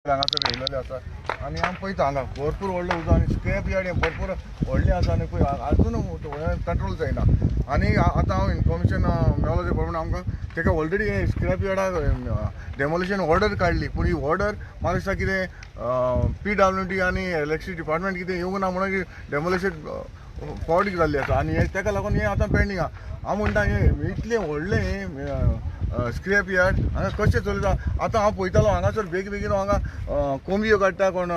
हांगासर येयलेले आसा आनी आमी पळयता हांगा भरपूर व्हडलो उजो आनी स्क्रॅप यार्ड हें भरपूर व्हडलें आसा आनी पळय आजून कंट्रोल जायना. आनी आतां हांव इन्फॉर्मेशन मेवलो ते प्रमाणे आमकां तेका ऑलरेडी हें स्क्रॅप यार्डाक डेमोलिशन ऑर्डर काडली, पूण ही ऑर्डर म्हाका दिसता कितें PWD आनी इलेक्ट्रिसिटी डिपार्टमेंट कितें येवंक ना म्हणून डेमोलिशन फॉवर्ड जाल्ली आसा आनी हें तेका लागून हें आतां पेंडींग आहा. हांव म्हणटा हें इतलें व्हडलें हें स्क्रॅप यार्ड हांगा कशें चलता. आतां हांव पळयतालो हांगासर बेगीन बेगीन हांगा कोंबयो काडटा कोण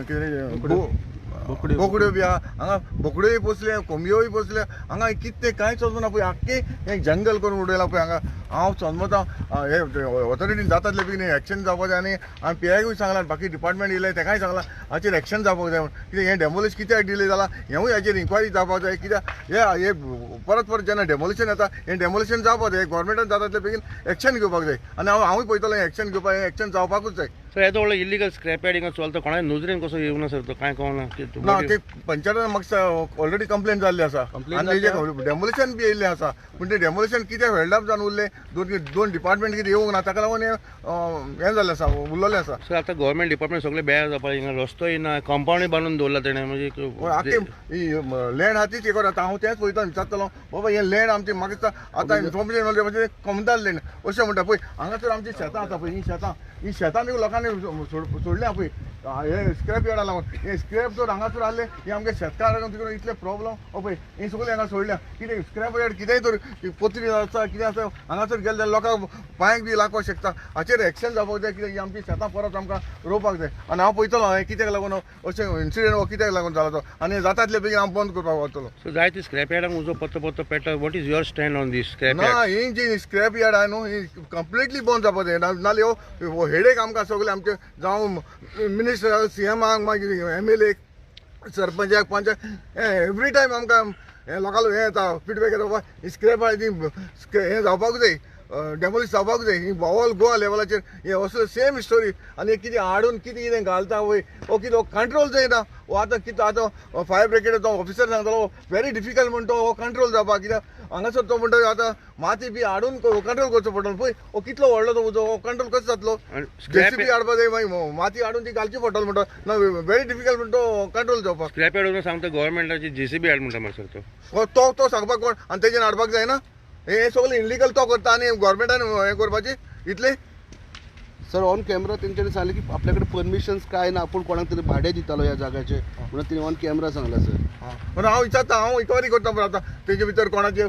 कितें बोकड्यो बी आहा हांगा, बोकड्योय पोसले कोंबयोय पोसले हांगा कितें कांय चलना पळय, आख्खें हें जंगल करून उडयलां पळय हांगा. हांव समजता हे ऑथॉरिटीन जाता तितले बेगीन एक्शन जावपाक जाय आनी हांवें पी आयकूय सांगलां, बाकी डिपार्टमेंट येयलें तेकाय सांगलां हाचेर एक्शन जावपाक जाय म्हूण. कित्याक हें डेमोलिश कित्याक डिले जालां हेंवूय हाचेर इन्क्वायरी जावपाक जाय. कित्याक हे परत परत जेन्ना डेमोलिशन येता हें डेमोलिशन जावपाक जाय, गोवोरमेंटान जाता तितले बेगीन एक्शन घेवपाक जाय. आनी हांवूय पळयतलो हें एक्शन घेवपाक, हें एक्शन जावपाकूच जाय. सर येदो व्हडलो इलिगल स्क्रॅप यार्ड हिंगा चलता, कोणाय नजरेन कसो येवना सर तो, कांय कळना? ना ते पंचायतान म्हाका ऑलरेडी कंप्लेन जाल्ली आसा आनी तेजें डेमोलिशन बी येयल्लें आसा, पूण तें डेमोलिशन कित्याक हेल्ड अप जावन उरलें, दोन डिपार्टमेंट कितें येवंक ना ताका लागून हें जाल्लें आसा, उरलेलें आसा. सर आतां गव्हर्मेंट डिपार्टमेंट सगळे बेजार जावपा, हिंगा रस्तोय ना, कंपावंडूय बांदून दवरला तेणें म्हणजे. आख्खें लँड आहा तीच हें आतां हांव तेंच पळयता, विचारतलो बाबा हें लँड आमचें. म्हाका दिसता आतां इन्फॉर्मेशन मेळ्ळें म्हणजे कोमदार लँड अशें म्हणटा. पळय हांगासर आमचीं शेतां आसा पळय, ही शेतां बी लोकांनी सोडल्या पळय हे स्क्रॅप यार्डा लागून. हे स्क्रॅप जर हांगासर आहले हे आमगे शेतकारांक तिकडून इतले प्रॉब्लम. हो पळय ही सगळीं हांगा सोडल्या, कितें स्क्रॅप यार्ड कितेंय तर पोत्री आसा कितें आसा हांगासर गेले जाल्यार लोकांक पांयांक बी लागपाक शकता. हाचेर एक्शन जावपाक जाय, कित्याक ही आमची शेतां परत आमकां रोवपाक जाय. आनी हांव पळयतलो हें कित्याक लागून अशें इन्सिडंट हो कित्याक लागून जाला तो, आनी जाता तितले बेगीन हांव बंद करपाक वतलो. सो जायते स्क्रॅप यार्डाक उजो पत्तो पत्तो पेट्टा, what is your stand on this scrap ना यार्ड? ही जी स्क्रॅप यार्ड आहा न्हू ही कंप्लिटली बंद जावपाक जाय, नाल्यार हो हेडेक आमकां सगळे आमचे जावं मिनिस्टर सीएमाक मागीर MLA सरपंचाक पंचायत एवरी टायम आमकां हें लोकांलो हें येता फिडबॅक येता, बाबा ही स्क्रॅप आहा ती हें जावपाक जाय, डेमोलिश जावपाक जाय. ही ऑल गोवा लेवलाचेर हें असो सेम स्टोरी. आनी कितें हाडून कितें कितें घालता वय, हो कितें कंट्रोल जायना. हो आतां कितें आतां फायर ब्रिगेड तो ऑफिसर सांगतालो व्हेरी डिफिकल्ट म्हण तो हो कंट्रोल जावपाक, कित्याक हांगासर तो म्हणटा आतां माती बी हाडून कंट्रोल करचो पडटलो. पळय हो कितलो व्हडलो तो उजो, हो कंट्रोल कसो जातलो? जेसीबी हाडपा जाय, मागीर माती हाडून ती घालची पडटलो म्हणटा ना, व्हेरी डिफिकल्ट म्हण तो कंट्रोल जावपाक. स्क्रॅप यार्ड सांगता गव्हर्मेंटाची जेसीबी हाड म्हणटा मरे सर तो. तो तो सांगपाक कोण आनी तेजेन हाडपाक जायना? हें सगळें इलिगल तो करता आनी गोवोरमेंटान हें करपाचें इतलें. सर ऑन कॅमेरा तेंच्यांनी सांगलें की आपल्याकडे परमिशन्स काय ना, आपूण कोणाक तरी भाडें दितालो ह्या जाग्याचें म्हणून तिणें ऑन कॅमेरा सांगलां सर. म्हणून हांव विचारता, हांव इन्क्वायरी करता पळय आतां तेजे भितर कोणाचे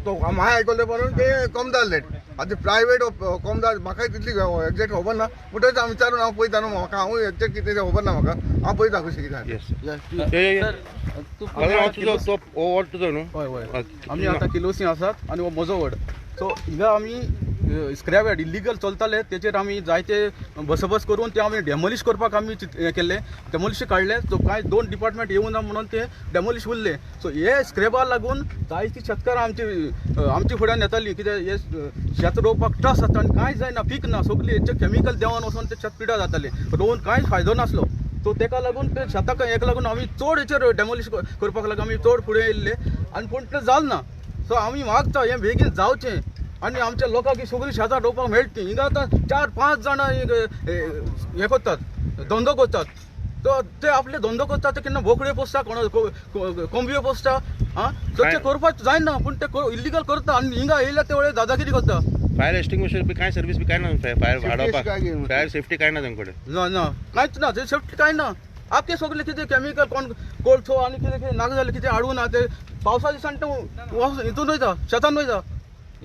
तो हांवें आयकलें म्हणून ते कोमदार लँड आतां प्रायवेट कोमदार म्हाका तितली एग्जॅक्ट खबर ना, म्हणटकच हांव विचारून हांव पळयता न्हू, म्हाका हांवूय एग्जॅक्ट कितें तें खबर ना म्हाका, हांव पळयता कशें कितें. येस तुजो तो हो वॉर्ड तुजो न्हू? हय हय, आमी आतां किलोसी आसात आनी हो म्हजो वॉर्ड. सो हिंगा आमी स्क्रॅप यार्ड इलिगल चलताले तेचेर आमी जायते बसोबस करून ते आमी डेमोलिश करपाक आमी हें केल्लें, डेमोलिश काडलें. सो कांय दोन डिपार्टमेंट येवना ना म्हणून ते डेमोलिश उरले. सो हे स्क्रॅपा लागून जायती शेतकारां आमची फुड्यान येताली, कित्याक हे शेत रोवपाक त्रास जाता आनी कांय जायना, पीक ना, सगळी हेचे केमिकल देंवन वचोन ते शेत पिड्यार जातालें, रोवन कांयच फायदो नासलो. सो तेका लागून ते शेताक हेका लागून आमी चड हेचेर डेमोलिश करपाक लागून आमी चड फुडें येयल्ले आनी पूण तें जालें ना. सो आमी मागता हें बेगीन जावचें आनी आमच्या लोकांक सगळीं शेतां रोवपाक मेळटी. हिंगा आतां 4-5 जाणां हें करतात, धंदो करतात, तो ते आपले धंदो करतात, ते केन्ना बोकड्यो पोसता, कोण कोंबयो पोसता. आं, सो ते करपाक जायना पूण ते इल्लिगल करता आनी हिंगा येयल्या ते वेळार दादागिरी करता. फायर एक्सटिंग्विशर बी कांय सर्वीस बी कांय ना, फायर वाडोवपाक फायर सेफ्टी कांय ना तेंकडे? ना ना कांयच ना, ते सेफ्टी कांय ना. आख्खे सगळे कितें केमिकल कोण कोळसो आनी कितें कितें नाका जालें कितें हाडून ना, ते पावसा दिसान ते हितून वयता, शेतान वयता.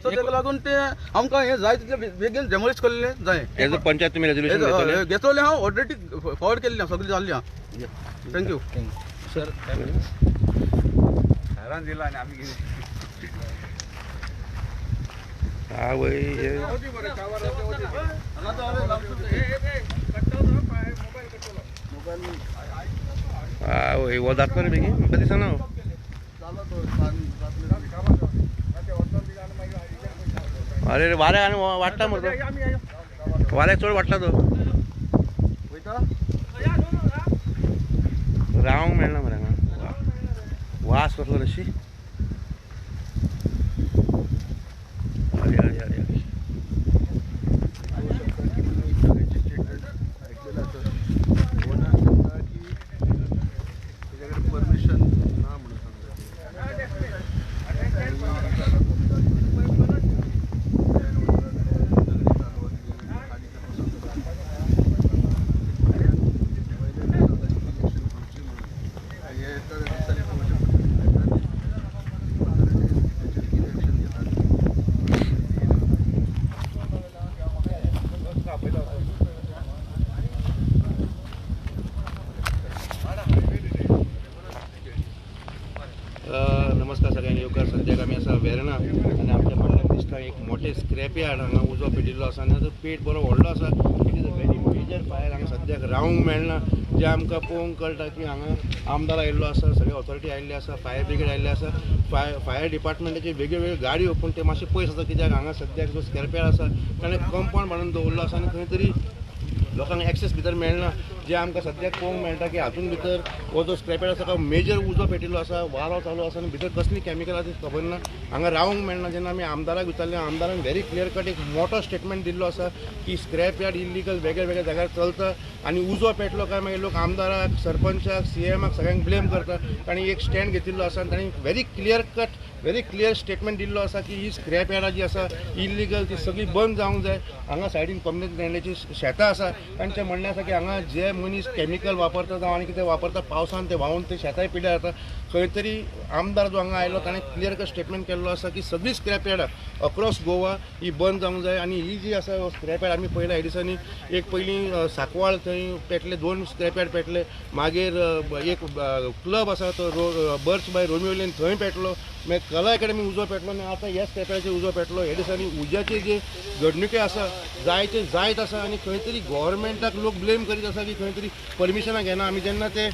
सो तेका लागून ते आमकां हें जाय तितलें बेगीन डेमोलिश केल्लें जाय. एज अ पंचायत तुमी रेजोल्युशन घेतलें हांव ऑलरेडी फॉरवर्ड केल्लें, सगळें जाल्लें आहा. Thank you sir. हैरान दिला आनी आमी कितें आवय आवय हो जातलो रे बेगीन म्हाका दिसना. अरे वाऱ्या आनी वाडटा मरे तो, वाऱ्याक चड वाडटा तो, रावंक मेळना मरे हांगा, वास कसलो तशी. अरे अरे अरे अरे. स्क्रॅप यार्ड हांगा उजो पेटिल्लो आसा आनी ताचो पेट बरो व्हडलो आसा. It is a very major fire. हांगा सद्याक रावंक मेळना. जें आमकां पळोवंक कळटा की हांगा आमदार आयिल्लो आसा, सगळे ऑथॉरिटी आयिल्ली आसा, फायर ब्रिगेड आयिल्ली आसा, फायर डिपार्टमेंटाची वेगळ्यो वेगळ्यो गाडयो, पूण ते मातशे पयस आसा कित्याक हांगा सद्याक जो स्क्रॅप यार्ड आसा ताणें कंपावंड बांदून दवरलो आसा आनी खंय तरी लोकांक एक्सेस भितर मेळना. जे आमकां सद्याक पळोवंक मेळटा की हातून भितर हो जो स्क्रॅप यार्ड आसा मेजर उजो पेटिल्लो आसा, वारो चालू आसा आनी भितर कसली कॅमिकल आसा ती खबर ना. हांगा रावंक मेळना. जेन्ना आमी आमदाराक विचारलें, आमदारान व्हेरी क्लियर कट एक मोठो स्टेटमेंट दिल्लो आसा की स्क्रॅप यार्ड इल्लीगल वेगळ्या वेगळ्या जाग्यार चलता आनी उजो पेटलो काय मागीर लोक आमदाराक, सरपंचाक, सीएमाक सगळ्यांक ब्लेम करता. तांणी एक स्टँड घेतिल्लो आसा आनी तांणी very clear cut very clear statement दिल्लो आसा की ही स्क्रॅप यार्डां जी आसा इल्लीगल ती सगळी बंद जावंक जाय. हांगा सायडीन कम्युनिटी लँडाची शेतां आसा, तांचें म्हणणें आसा की हांगा जे मनीस कॅमिकल वापरता जावं आनी कितें वापरता पावसान ते व्हांवून ते शेतांय पिड्यार जाता. खंय तरी आमदार जो हांगा आयलो ताणें क्लियर कट स्टेटमेंट केल्लो आसा की सगळी स्क्रॅप यार्डां अक्रॉस गोवा ही बंद जावंक जाय. आनी ही जी आसा स्क्रॅप यार्ड आमी पळयला ह्या दिसांनी एक पयलीं सांकवाळ थंय पेटले, 2 स्क्रॅप यार्ड पेटले, मागीर एक क्लब आसा तो बर्च बाय रोमियो लेन थंय पेटलो, मागीर कला एकेडमी उजो पेटलो आनी आतां ह्या स्क्रॅप यार्डाचेर उजो पेटलो. ह्या दिसांनी उज्याचे जे घडणुके आसा जायते जायत आसा आनी खंय तरी गोवोरमेंटाक लोक ब्लेम करीत आसा की खंय तरी परमिशनां घेना. आमी जेन्ना ते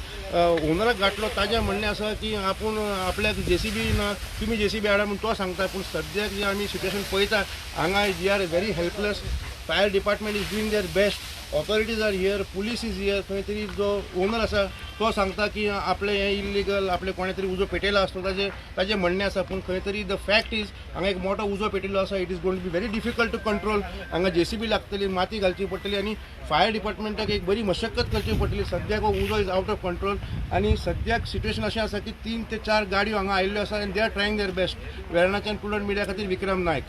ओनराक गांठलो ताजें म्हणणें आसा की आपूण आपल्याक जेसीबी ना, तुमी जेसीबी हाडा म्हूण तो सांगता. पूण सद्याक जे आमी सिट्युएशन पळयता हांगा we are very helpless. Fire department is doing their best, authorities are here, police is here. खंय तरी जो ओनर आसा तो सांगता की आपलें हें इल्लीगल, आपलें कोणें तरी उजो पेटयला आसतो ताजें म्हणणें आसा. पूण खंय तरी the fact is हांगा एक मोठो उजो पेटिल्लो आसा. It is going to be very difficult to control. हांगा जेसीबी लागतली, माती घालची पडटली आनी फायर डिपार्टमेंटाक एक बरी मशक्कत करची पडटली. सद्याक हो उजो is out of control आनी सद्याक सिट्युएशन अशें आसा की 3 ते 4 गाडयो हांगा आयिल्ल्यो आसा आनी they are trying their best. वेर्णाच्यान प्रुडंट मिडिया खातीर विक्रम नायक.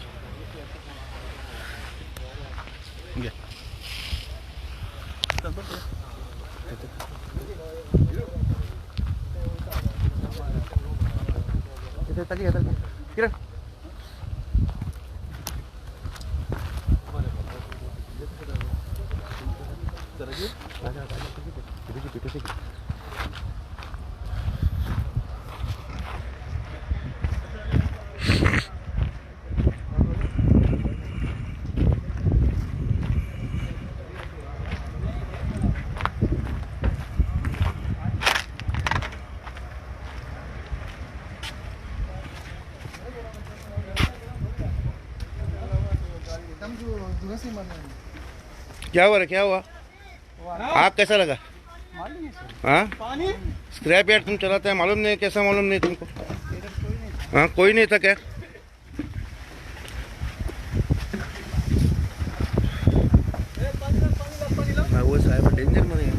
किरण क्या हुआ रे, क्या हुआ? आग कैसा लगा? हाँ, स्क्रैप यार्ड तुम चलाते हैं, मालूम नहीं कैसा, मालूम नहीं तुमको? हाँ, कोई नहीं था क्या? वो साहब डेंजर में है.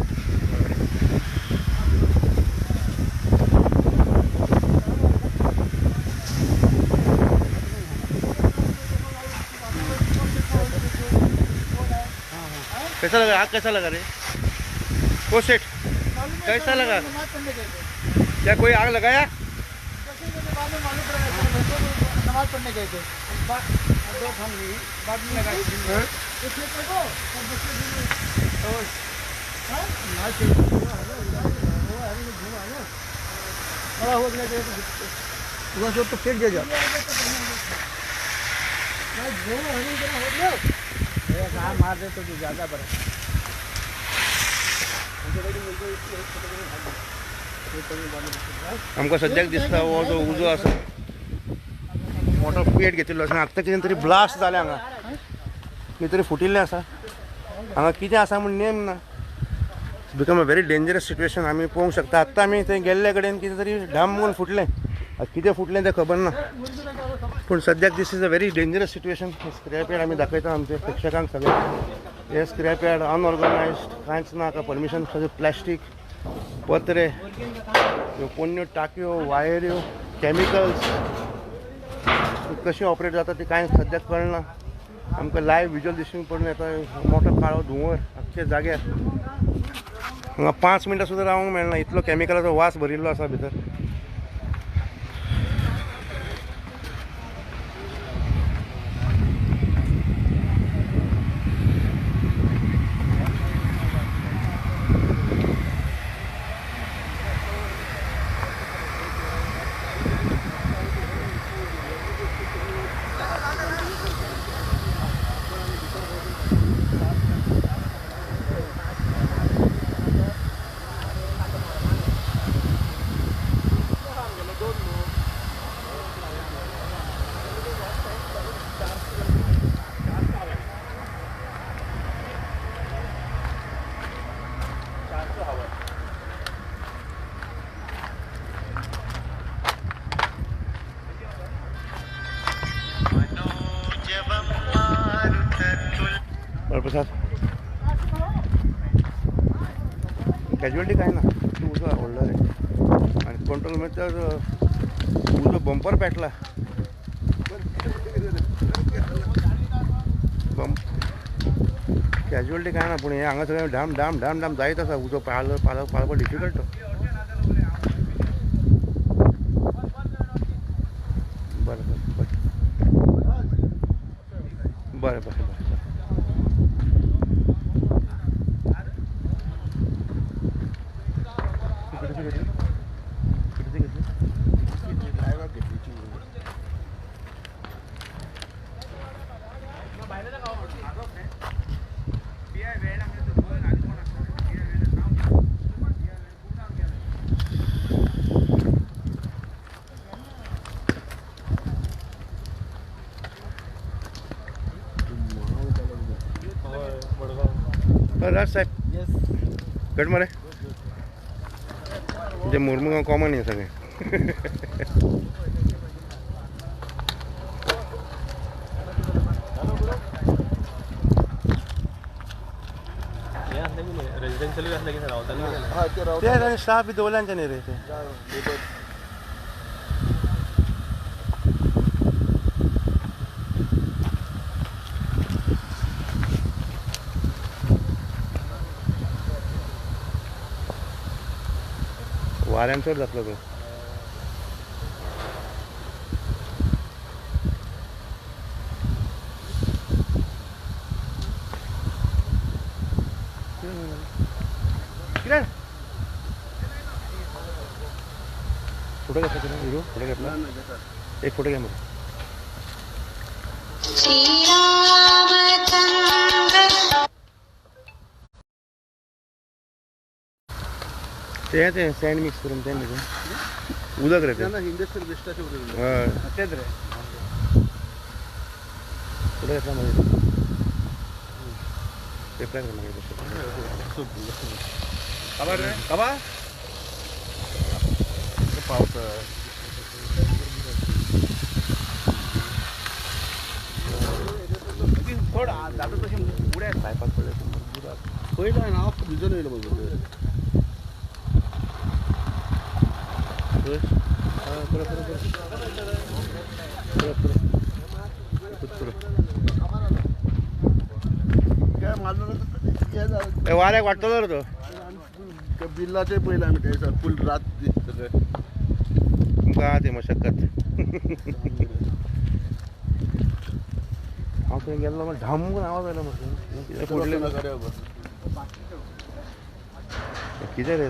कैसा लगा आग, कैसा लगा रे? ओ सेठ, कैसा लगा? क्या कोई आग लगाया? नमाज पढ़ने गए थे, बाद में लगाया। तो फेंक दिया जाए। मार दे तो ज़्यादा बड़ा। आमकां सद्याक दिसता हो जो उजो आसा मोठो पेट घेतिल्लो आसा. आतां कितें तरी ब्लास्ट जालें हांगा, कितें तरी फुटिल्लें आसा हांगा, कितें आसा म्हूण नेम ना. It's become a very dangerous situation. आमी पळोवंक शकता आत्तां आमी थंय गेल्ले कडेन कितें तरी ढाम म्हूण फुटलें, कितें फुटलें तें खबर ना. पूण सद्याक this is a very dangerous situation. Scrap yard आमी दाखयता आमचे प्रेक्षकांक सगळें. हे स्क्रॅप यार्ड अनऑर्गनायज्ड, कांयच ना, परमिशन, सगळें प्लास्टीक, पत्रे, ह्यो पोन्न्यो टाकयो, वायऱ्यो, कॅमिकल्स कशें ऑपरेट जाता तें कांय सद्याक कळना. आमकां लायव्ह विज्युअल दिसून पडून येता. मोठो काळो धुंवर आख्खे जाग्यार. हांगा 5 मिनटां सुद्दां रावंक मेळना, इतलो कॅमिकलाचो वास भरिल्लो आसा भितर. कॅज्युअलिटी कांय ना, उजो व्हडलो रे आनी कंट्रोल म्हणजे उजो बंपर पेटला. बंप कॅज्युअलिटी कांय ना, पूण हें हांगा सगळें ढाम ढाम ढाम ढाम जायत आसा. उजो पालो पालो पालोवपाक डिफिकल्ट तो. बरें बरें बरें बरें बरें बरें. राज साहेब घट मरे म्हणजे मुरमुगांव कॉमन हे सगळें. ते स्टाफ बी दवरल्यांचे न्ही रे ते. वाऱ्यान चड जातलो तो. किरण फोटो घेतला तुला? हिरो फोटो घेतला? एक फोटो घ्या मग. ते ते सँड मिक्स करून ते उदक रे ते. इंडस्ट्रियल वेस्टाचे उदक. हय तेच रे. फोटो घेतला मागीर पेपराक रे मागीर. काबार रे काबार पावस थोड जाता तशें उड्या पायपाक पडले पयलं आहे ना भिजून येईल बघ. वाऱ्याक वाडटलो रे तो. बिल्लाचे पयलं आम्ही काय फुल रात सगळं तुमकां आहा ती मशक्कत. हांव थंय गेल्लो मागीर ढम करून आवाज आयलो म्हाका. कितें फुडलें कितें रे